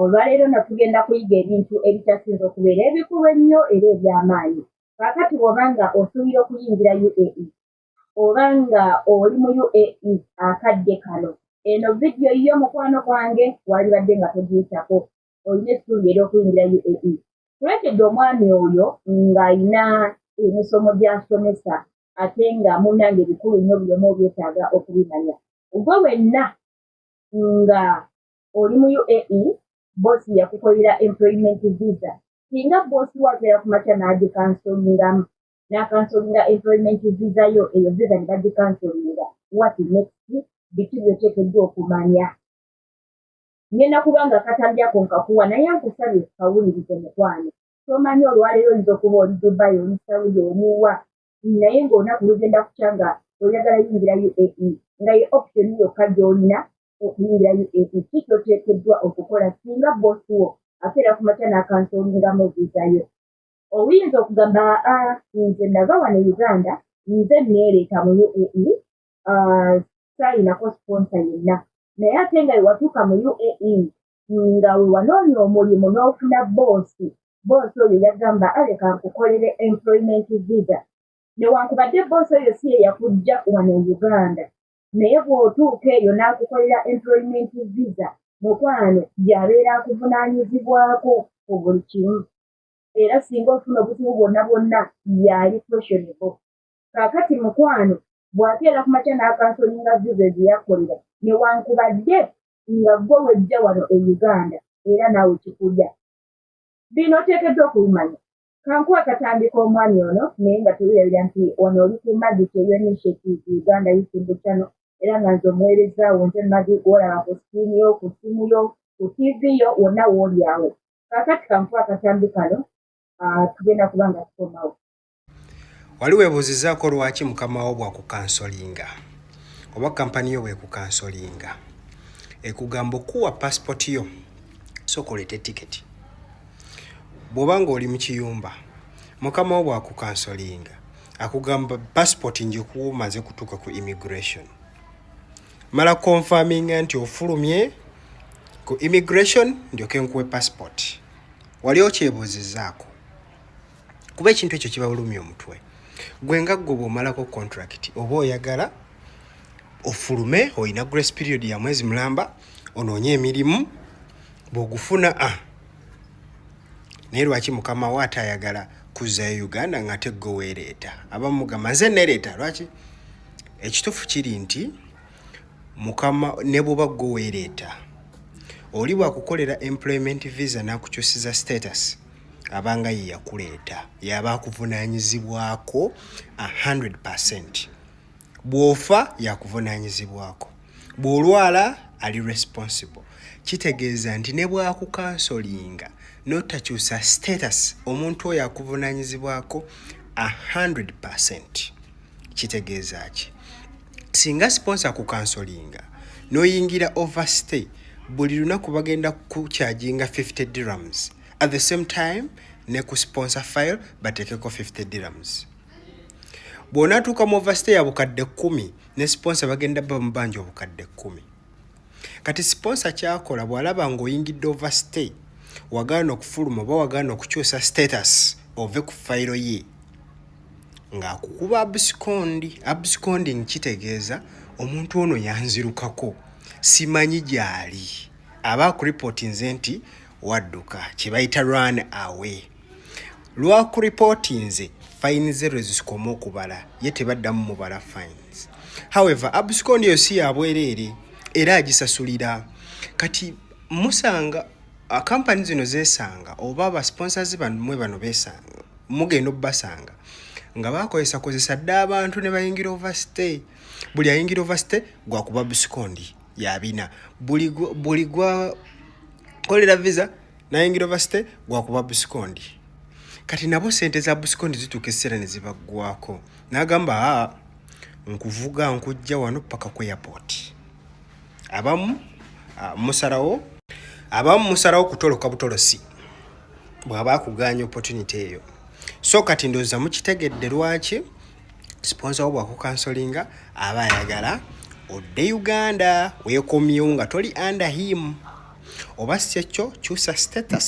Olwaleero no tugenda kuyiga ebintu ebikyasinze okubeera ebikulu ennyo era eby'amaanyi. Kaakati bw'oba nga osuubira okuyingira UAE oba nga oli mu UAE akadde kano, eno vidiyo yo mukwano gwange walibadde nga togiyitako. Olina essuubi ery'okuyingira UAE. Tuleetedde omwami oyo ng'alina emisomo gy'asomesa ate nga munnange bikulu nnyo buli omu obyetaaga okubimanya. Gwe wenna nga oli mu UAE, boss yakukolera employment visa. Singa boss wo akeera ku makya n'agikansolingamu, n'akansolinga employment visa yo, eyo visa ne bagikansolinga, what next? Biki by'oteekeddwa okumanya? Ngenda kuba nga akatambi ako nkakuwa, naye nkusabye kawulirize mukwano. Tomanyi, olwaleero oyinza okuba oli Dubai, oli Saudi, oliwa, naye ng'olunaku lugenda kukya nga oyagala yingira UAE, nga ye option yokka gy'olina okuyingira UAE. Ki kyoteekeddwa okukola singa boss wo akeera ku makya n'akansolingamu visa yo? Oyinza okugamba, "Aa, nze nava wano e Uganda, nze neereeta mu UAE, saayinako sponsor yenna." Naye ate nga wewatuuka mu UAE nga we wanoonya omulimu n'ofuna boss, boss oyo yagamba, "Aleka nkukolere employment visa." Newankubadde boss oyo si ye yakujja wano e Uganda, naye bw'otuuka eyo n'akukolera employment visa, mukwano, gy'abeera akuvunaanyizibwako ku buli kimu, era singa ofuna obuzibu bwonna bwonna yali questionable. Kaakati mukwano, bw'akeera ku makya n'akansolinga visa ze yakkolera, newankubadde nga ggwe wejja wano e Uganda, era naawe kikulya. Bino oteekeddwa okubimanya. Kankuwa akatandika omwami ono, naye nga teweerabira nti wano oli ku Maggie Kyeyo Initiative Uganda YouTube channel, era nga nze omuweerezaawo, nze Maggie gwolaba ku screen yo, ku ssimu yo, ku TV yo, wonna wooli awo. Kaakati kankuwa akatambi kano, tugenda kuba nga tukomawo. Wali weebuuzizzaako lwaki mukama wo bw'akukansolinga oba kampani yo bw'ekukansolinga ekugamba okuwa pasipoti yo, sooka oleete tiketi? Bw'oba ng'oli mu kiyumba, mukama wo bw'akukansolinga akugamba, "Pasipoti njikuwa omaze kutuuka ku immigration, mala confirminga nti ofulumye ku immigration, ndyoke nkuwe pasipoti." Wali okyebuuzizzaako? Kuba ekintu ekyo kibalumya omutwe. Gwe nga ggwe bw'omalako contract oba oyagala ofulume, olina grace period ya mwezi mulamba onoonye emirimu bw'ogufuna. A naye lwaki mukama wo ate ayagala kuzzayo Uganda nga ate gwe weereeta? Abamu mugamba, "Nze nereeta." Lwaki? Ekituufu kiri nti mukama ne bw'oba gwe weereeta, oli bw'akukolera employment visa n'akukyusiza status, abanga ye yakuleeta, yaba akuvunaanyizibwako 100. Bw'ofa yakuvunaanyizibwako, bw'olwala ali responsible. Kitegeeza nti ne bw'akukansolinga n'otakyusa status, omuntu oyo akuvunaanyizibwako 100. Kitegeeza ki? Singa sponsor akukansolinga n'oyingira overstay, buli lunaku bagenda kucharginga 50 dirhams. At the same time ne ku sponsor file bateekeko 50 dirhams. Bw'onaatuuka mu overstay ya 10,000, ne sponsor bagenda bba mubanja 10,000. Kati sponsor kyakola, bw'alaba ng'oyingidde overstay, wagaana okufuluma oba wagaana okukyusa status ove ku fayiro ye, ng'akukuba abscond. Absconding kitegeeza omuntu ono yanzirukako, simanyi gy'ali. Aba akuripootinze nti wadduka, kye bayita run away. Lwakuripootinze, fine ze lwe zikoma okubala, ye tebaddamu mubala fines. However, abscond eyo si yabwereere, era agisasulira. Kati musanga kampani zino zeesanga oba abasponsors bamwe bano beesanga, mugenda obbasanga nga bakozesa kozesa dda abantu ne bayingira overstay. Buli ayingira overstay gwakuba abscond yabina. Buli gwa kolera visa nayingira overstay gwakuba abscond. Kati nabo sente za abscond zituuka ekiseera ne zibaggwako, n'agamba, "Aa, nkuvuga nkujja wano paka ku airport." Abamu musalawo, abamu musalawo kutoloka butolosi bw'aba akuganya opportunity eyo. So kati ndowooza mukitegedde lwaki sponsor wo bwakukansolinga aba ayagala odde Uganda weekomyewo nga toli under him. Oba si ekyo, kyusa status,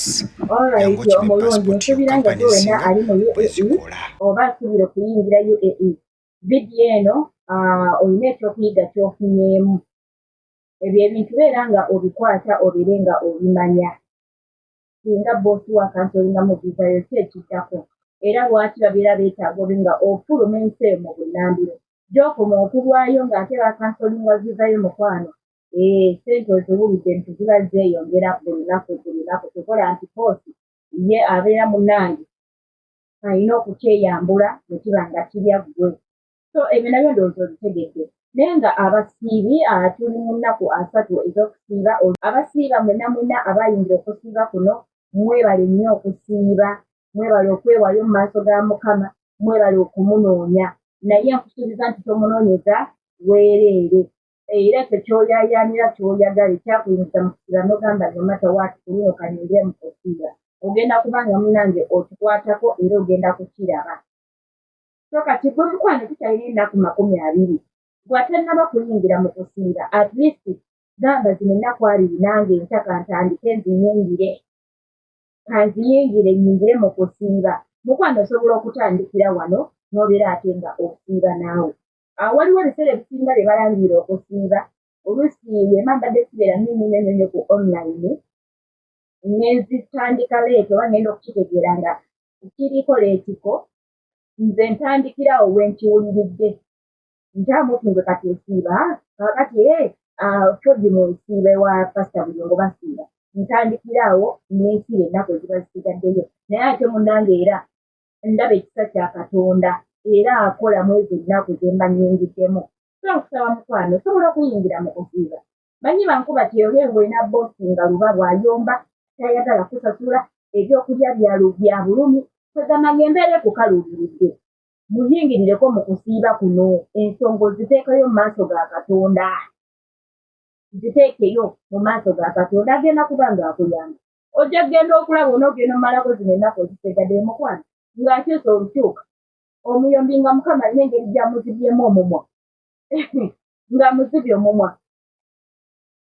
Alright, jangu okime omulungi, passport yo. nsuubira nga Kampani gwe wenna ezisinga ali mu bwe UAE zikola. oba asuubira okuyingira UAE, vidiyo eno olina ekyokuyiga ky'ofunyeemu. Ebyo ebintu beera nga obikwata obeere nga obimanya. Singa bboosi wo akansolingamu visa yo, ki ekiddako? Era lwaki babeera beetaaga obe nga ofuluma ensi eyo mu bunnambiro? Gy'okoma okulwayo ng'ate bakansolinga visa yo, mukwano, ee, ssente oziwulidde nti ziba zeeyongera buli lunaku buli lunaku. Kyova olaba nti bboosi ye abeera munnange alina okukyeyambula ne kiba nga kirya ggwe. So ebyo nabyo ndowooza obitegedde. Naye nga abasiibi, tuli mu nnaku 30 ez'okusiiba. Abasiiba mwenna mwenna abayingira okusiiba kuno, mwebale nnyo okusiiba, mwebale okwewaayo mu maaso ga Mukama, mwebale okumunoonya. Naye nkusuubiza nti tomunoonyeza weereere, era ekyo ky'oyaayaanira, ky'oyagala, ekyakuyingiza mu kusiiba, n'ogamba, "No matter what, ku luno kanyingire mu kusiiba," ogenda kubanga munnange okikwatako era ogenda kukiraba. So kati gwe mukwano, tukyalina ennaku 20. Gwe atannaba kuyingira mu kusiiba, at least gamba, "Zino ennaku 20 nange enkya kantandike nziyingire, kanziyingire, nnyingire mu kusiiba." Mukwano, osobola okutandikira wano n'obeera ate nga osiiba naawe. Waliwo ebiseera ebisinga bye balangirira okusiiba. Oluusi wema mbadde sibeera nnyo nnyo nnyo nnyo ku online, nenzitandika late oba ngenda okukitegeera nga kiriko late ko. Nze ntandikirawo wenkiwuliridde ntamuti ngwe kati esiiba kakati fogi mwesiiba ewa Pasita Buyongo basiiba, ntandikiraawo nensiiba ennaku eziba zisigaddeyo. Naye ate munnange, era ndaba ekisa kya Katonda era akola mu ezo ennaku ze mba nnyingiddemu. So nkusaba mukwano, osobola okuyingira mu kusiiba. Manyi bankuba kyeyole ng'olina boosi nga luba bw'ayomba, tayagala kusasula, ebyokulya bya bulumi, kwegamba ng'embeera ekukaluubiridde. Muyingirireko mu kusiiba kuno, ensonga oziteekeyo mu maaso ga Katonda, ziteekeyo mu maaso ga Katonda, agenda kuba ng'akuyamba. Ojja kugenda okulaba onoogenda omalako zino ennaku ezisigaddeyo, mukwano, ng'akyusa olukyuka omuyombi, nga Mukama alina engeri gy'amuzibyemu omumwa, ng'amuzibye omumwa.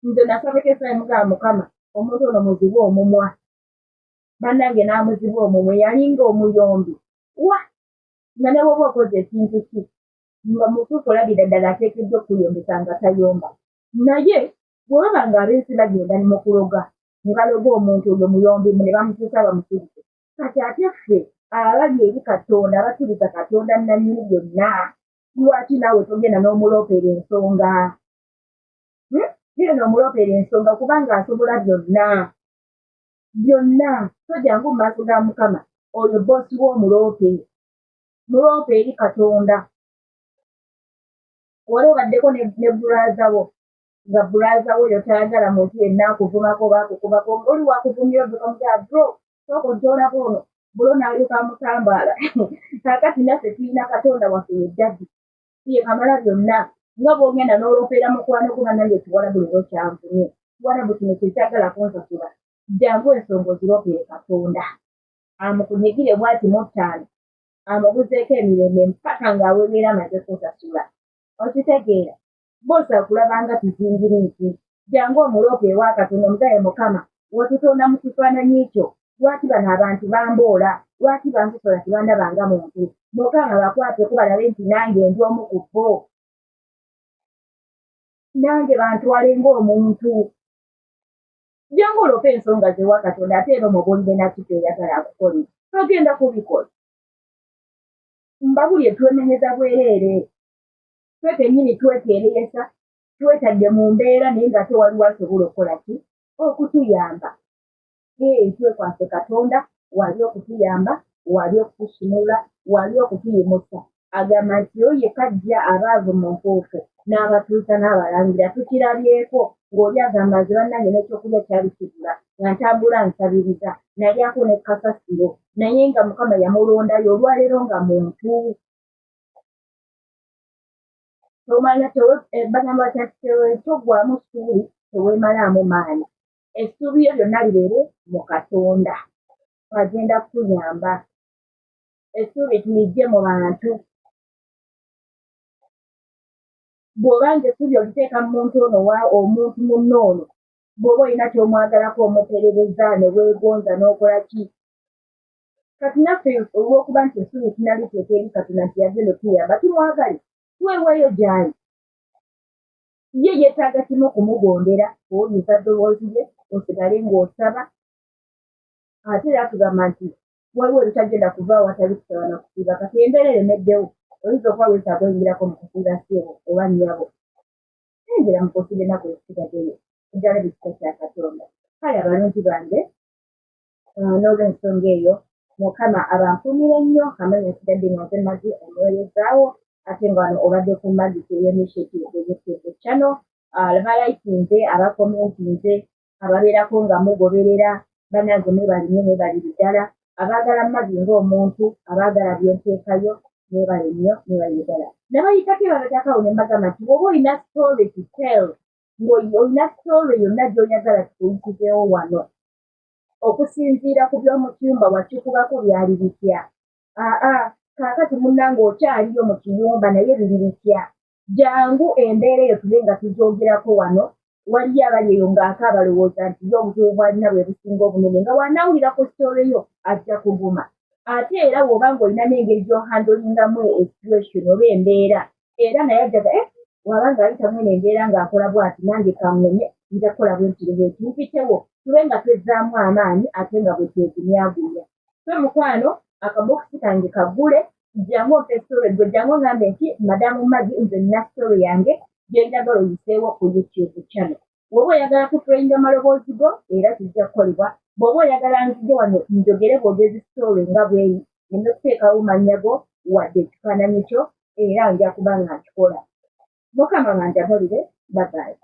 Nze nasabeko esaayi, mugamba, "Mukama, omuntu ono muzibe omumwa." Bannange, n'amuziba omumwa. Yalinga omuyombi wa nga ne bw'oba okoze ekintu ki nga mutuufu olabira ddala ateekeddwa okukuyombesa nga tayomba. Naye bwe baba nga ab'ensi bagenda mu kuloga ne baloga omuntu oyo muyombi ne bamutuusa bamusuubise, kati ate ffe abali eri Katonda, abakkiriza Katonda nnannyini byonna, lwaki naawe togenda n'omuloopera ensonga? Genda omuloopera ensonga, kubanga asobola byonna byonna. So jangu mu maaso ga Mukama, oyo boosi w'omuloope, muloope eri Katonda. Wali obaddeko ne brother wo, nga brother wo oyo tayagala muntu yenna akuvumako oba akukubako. Oli wakuvumira, odduka mugaa, "Bro, sooka ontoolako ono." Bro n'alyoka amutambaala. Kaakati naffe tulina Katonda waffe, ye daddy, ye kamala byonna. Nga bw'ogenda n'oloopera mukwano gwo, "Bannange, ekiwalabu leero kyanvumye, kiwalabu kino kyekyagala kunsasula," jangu ensonga oziroopere Katonda, amukunyigire bw'ati mu ttaano, amubuzeeko emirembe mpaka ng'aweweera amaze kusasula. Okitegeera? Boosi akulabanga tuzingiriiti, jangu omuloope ewa Katonda, omugaye, "Mukama, watutonda mu kifaananyi kyo, lwaki bano abantu bamboola? Lwaki bansosola? Tebandabanga muntu. Mukama, bakwateko balabe nti nange ndi omu ku bo, nange bantwale ng'omuntu." Jangu oloope ensonga zewa Katonda, ate era omubuulire naki kyoyagala akukole, agenda kubikola. Mbabulye, twemenyeza bwereere, twe kennyini twekeereyesa, twetadde mu mbeera, naye nga ate waliwo asobola okukola ki? Okutuyamba. Twekwase Katonda, wali okutuyamba, wali okutusumulula, wali okutuyimusa. Agamba nti oyo yekka ajja abaavu mu nfuufu n'abatuusa n'abalangira. Tukirabyeko ng'oli agamba, "Nze bannange n'ekyokulya kyali kibula, nga ntambula nsabiriza, nalyako ne kasasiro," naye nga Mukama yamulondayo olwaleero nga muntu. Tomala, bagamba batya? Toggwamu ssuubi, teweemalaamu maanyi. Essuubi lyo lyonna libeere mu Katonda, agenda kukuyamba. Essuubi tulijje mu bantu. Bw'oba nga essuubi oliteeka mu muntu ono, omuntu munno ono. Bw'oba olina ky'omwagalako omuperereza ne weegonza n'okola ki. Kati naffe olw'okuba nti essuubi tunaliteeka eri Katonda nti yagenda otuyamba, tumwagale, tweweeyo gy'ali. Ye yeetaaga kimu kumugondera, kuwuliriza ddoboozi lye, osigale ng'osaba. Ate era tugamba nti waliwo ebitagenda kuva awatali kusaba na kusiiba. Kati embeera eremeddewo, oyinza okuba weetaaga oyingirako mu kusiiba ssebo oba nnyabo. Yingira mu kusiiba ennaku ezisigaddeyo, ojja laba ekisa kya Katonda. Kale abalungi bange, n'olw'ensonga eyo Mukama abankuumire nnyo. Amannya nsigadde nga nze Maggie omuweerezaawo, ate nga wano obadde ku Maggie Kyeyo Initiative YouTube channel. Abalayikinze, abakomentinze, ababeerako nga mugoberera, bannange mwebale nnyo, mwebalire ddala. Abaagala Maggie ng'omuntu, abaagala byenteekayo, mwebale nnyo, mwebalire ddala. Nabayitako emabegako awo ne mbagamba nti bw'oba olina story to tell, ng'olina story yonna gy'oyagala tukuyitizeewo wano, okusinziira ku by'omu kiyumba wakikubako byali bitya? Aa, kaakati munnange okyaliyo mu kiyumba naye biri bitya? Jangu embeera eyo tube nga tugyogerako wano. Waliyo abali eyo ng'akaaba balowooza nti ye obuzibu bw'alina bwe businga obunene, nga bw'anaawulira ku story yo ajja kuguma. Ate era bw'oba ng'olina n'engeri gy'ohandolingamu esituation oba embeera, era naye ajja eh, waba ng'ayita mweno embeera ng'akola bw'ati, nange kaŋŋumye, nja kukola bwe nti bwe nti, mpitewo tube nga twezzaamu amaanyi ate nga bwe twegumyagumya. So mukwano, akabokisi kange kaggule, jangu ompe story gwe, jangu ongambe nti madamu Maggie nze nina story yange gye njagala oyiseewo ku YouTube channel. Bw'oba oyagala kupureyinga amaloboozi go era kijja kukolebwa. Bw'oba oyagala nzije wano njogere bwogezi story nga bweri, nneme kuteekawo mannya go wadde ekifaananyi kyo, era nja kuba nga nkikola. Mukama banjagulire, bye bye.